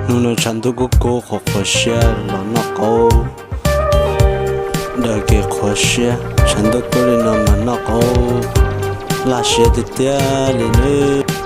Hnub no tshav ntuj kub kub qhuav qhuav siab los noj qaub, daws kev qhuav siab. Tshav ntuj kub li no mas noj qaub laj siab tiag tiag li nawb.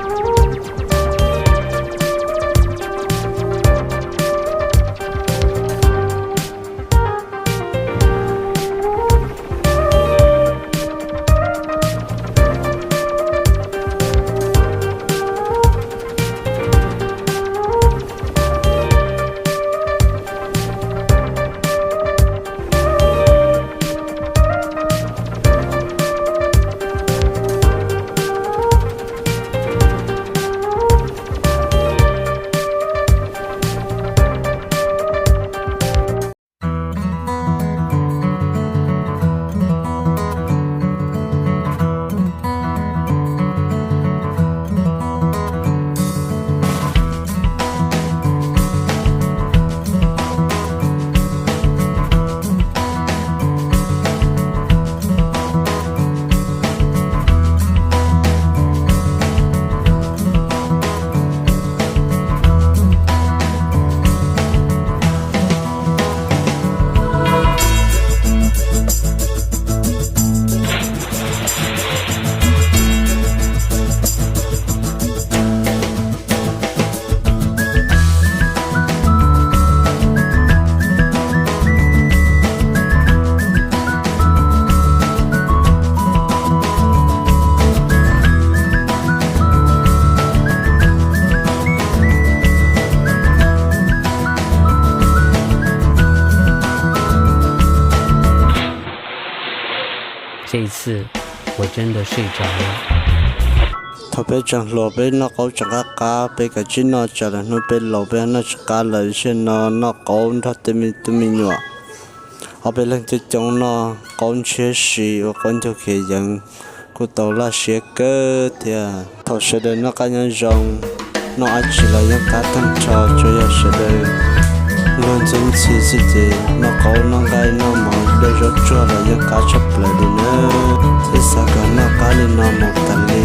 Thaum peb tseem hluas peb noj qaub tseem qab qab, peb kav tsij noj tsam lwm hnub peb laus peb noj tsis qab lawm. Zaum no noj qaub nrog tej me tub me nyuam, ob peb leeg coob coob noj qaub ntshiab si ua qaub ncaug khiav yees, kuj tau laj siab kawg thiab. Thov sawv daws noj qab nyob zoo, noj dab tsi los yeej qab tag nrho, tsuas yog sawv daws luag ntxub ntxhi xwb ces noj qaub noj nqaij noj mov dej zaub tsuag los yeej qab tshaj plaws li nawb. Thiab xav kom noj qab li no mus tas li.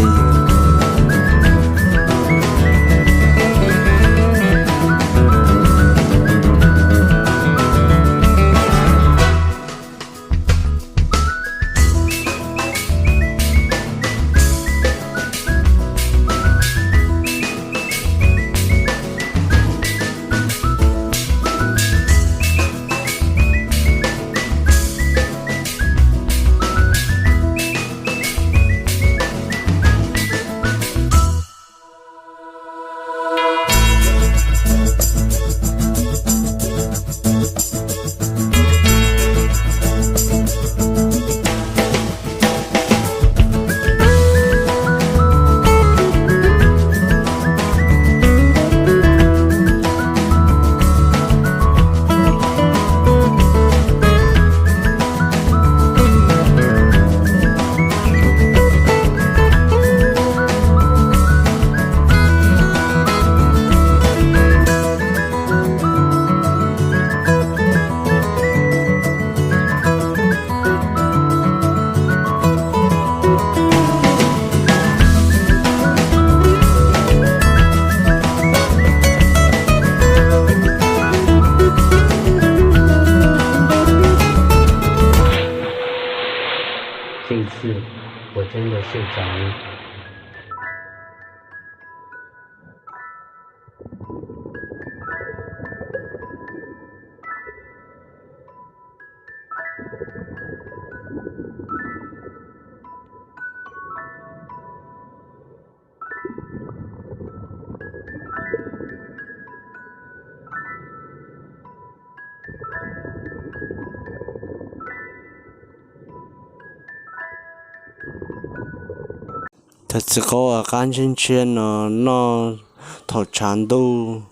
Cov txiv qaub uas qab ntshiab ntshiab no noj thaum tshav ntuj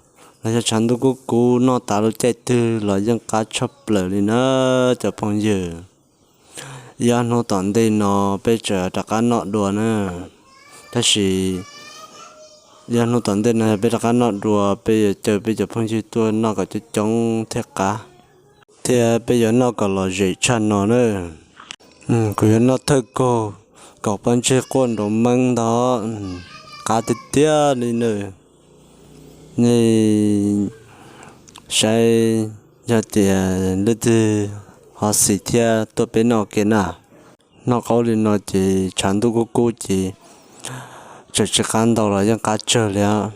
los yog tshav ntuj kub kub noj tas lub caij twg los yeej qab tshaj plaws li na cov phooj ywg. Ib ob hnub tom ntej no peb tseem rov qab noj dua na. Tab sis ib ob hnub tom ntej no yog peb rov qab noj dua peb yuav caw peb cov phooj ywg tuaj noj kom coob coob thiaj qab, thiab peb yuav noj kom lom zem tshaj no na. Kuv yuav noj thawj kaug kaum pob ntseg quaj nrov meeb ntag, qab tiag tiag li na. Nej saib yog tias leej twg ho xis thiab tuaj peb noj ke na. Noj qaub li no ces tshav ntuj kub kub ces tseem tsis qab ntaus los yeej qab tsawg li os.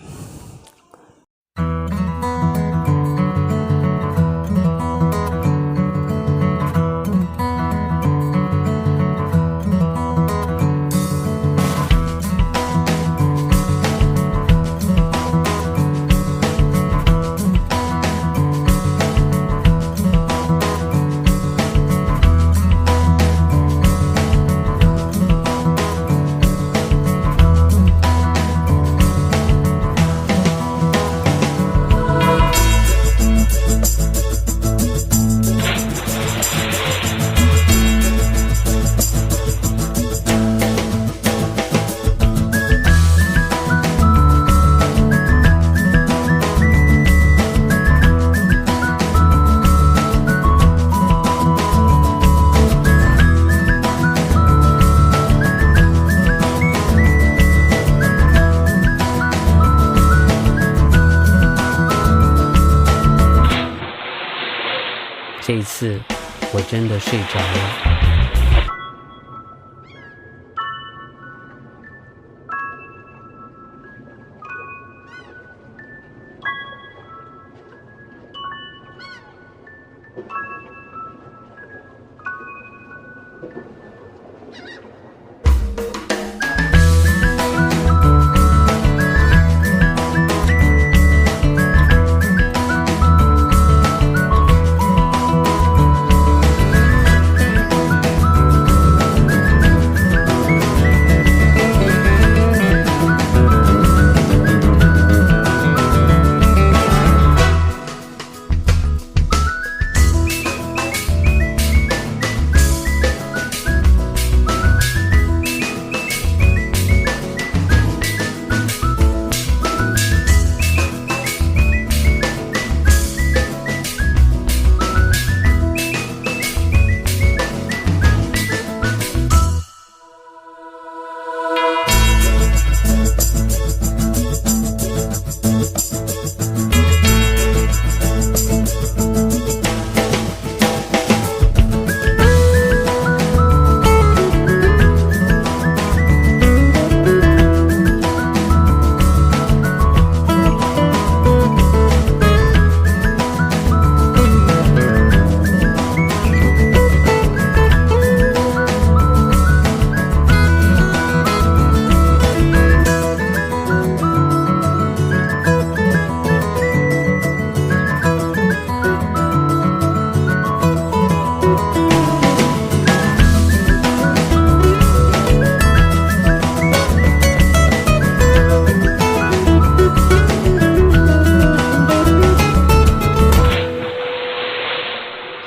This time, I really slept.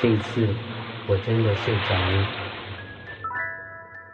这一次，我真的睡着了。